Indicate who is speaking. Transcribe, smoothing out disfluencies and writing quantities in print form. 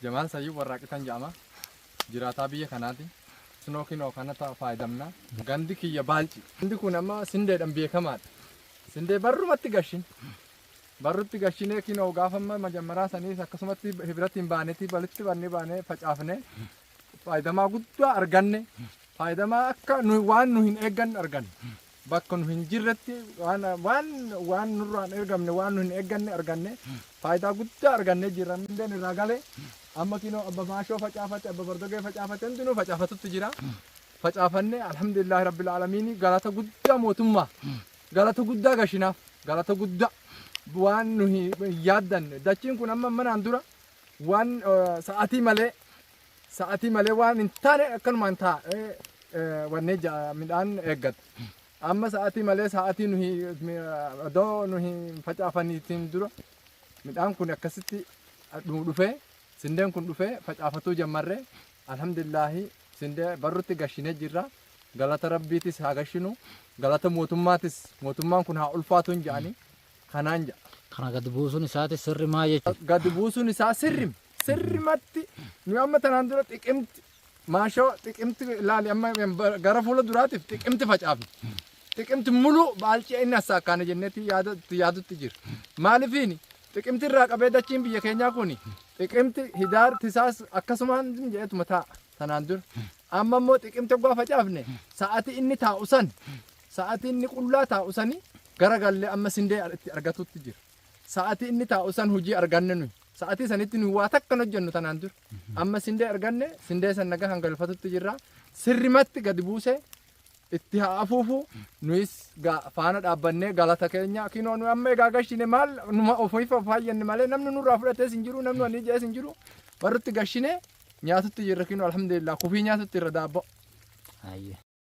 Speaker 1: Jamaal Sayyuu Warraaqitan jedhama. Jiraataa biyya kanaati. Snoo kinoo kana faayidamna. Gandi kiyya Baalci. Gandi kun amma sindeedhaan beekamaadha. Sindee barrumatti gashin. Barrutti gashinee kinoo gaafa amma majammaraa saniis akkasumatti hibiratti hin baanetti walitti bannee baanee facaafne faayidamaa guddaa arganne. Faayidamaa akka nu waan nu hin eegganne arganne. Bakka nu hin jirretti waan waan waan nurraan ergamne, waan nu hin eegganne arganne, faayidaa guddaa arganne jirra. Sindeen irraa galee amma kinoo abba maashoo facaafate, abba bardogee facaafate, hundinuu facaafatutti jira. Facaafanne, alhamdulillahi rabbil aalamiin. Galata guddaa mootummaa, galata guddaa gashinaaf, galata guddaa waan nu hin yaaddanne. Dachiin kun amma manaan dura waan sa'atii malee waan hin taane akkanumaan taa'ee wannee midhaan eeggata. Amma sa'atii malee, sa'atii nuyi odoo nuyi facaafaniitiin dura midhaan kun akkasitti dhufee, sindeen kun dhufee facaafatuu jammarree, alhamdulillaahi, sindee barrutti gashinee jirra. Galata rabbiitis haa gashinu, galata mootummaatis, mootummaan kun haa ulfaatuun jedhanii kanaan jedha.
Speaker 2: Kana gadi buusuun isaatis sirri maa jechuudha?
Speaker 1: Gadi buusuun isaa sirrimatti. Nu amma tanaan dura Xiqimti maashoo, Xiqimti ilaali, amma gara fuula duraatiif Xiqimti facaafne. Xiqimti mulu baalcee inni assaakkaane jenneeti yaadutti jira. Maalifiini Xiqimti irraa qabee dachiin biyya keenyaa kun Xiqimti, Hidaar, Tisaas akkasumaan jedhetuma taa'a tanaan dura. Amma immoo Xiqimti oggaa facaafne, sa'atii inni taa'u san, sa'atii inni qullaa taa'u sani gara gallee amma sindee itti argatutti jira. Sa'atii inni taa'u san hojii arganne nuyi. Sa'atii sanitti nuyi waa takka hin hojjennu tanaan dura. Amma sindee arganne, sindee san nagaa hangalfatutti jirra. Sirrimatti gadi buusee itti haa afuufu, nuyis faana dhaabbannee galata keenya kinoo nu amma egaa gashine. Maal numa ofiif of faayyanne malee namni nurraa fudhatees hin jiru, namni wanni jedhes hin jiru. Barrutti gashine nyaatutti jirra kinoo, alhamdulillah, kufii nyaatutti irra daabboo.
Speaker 2: Hayyee.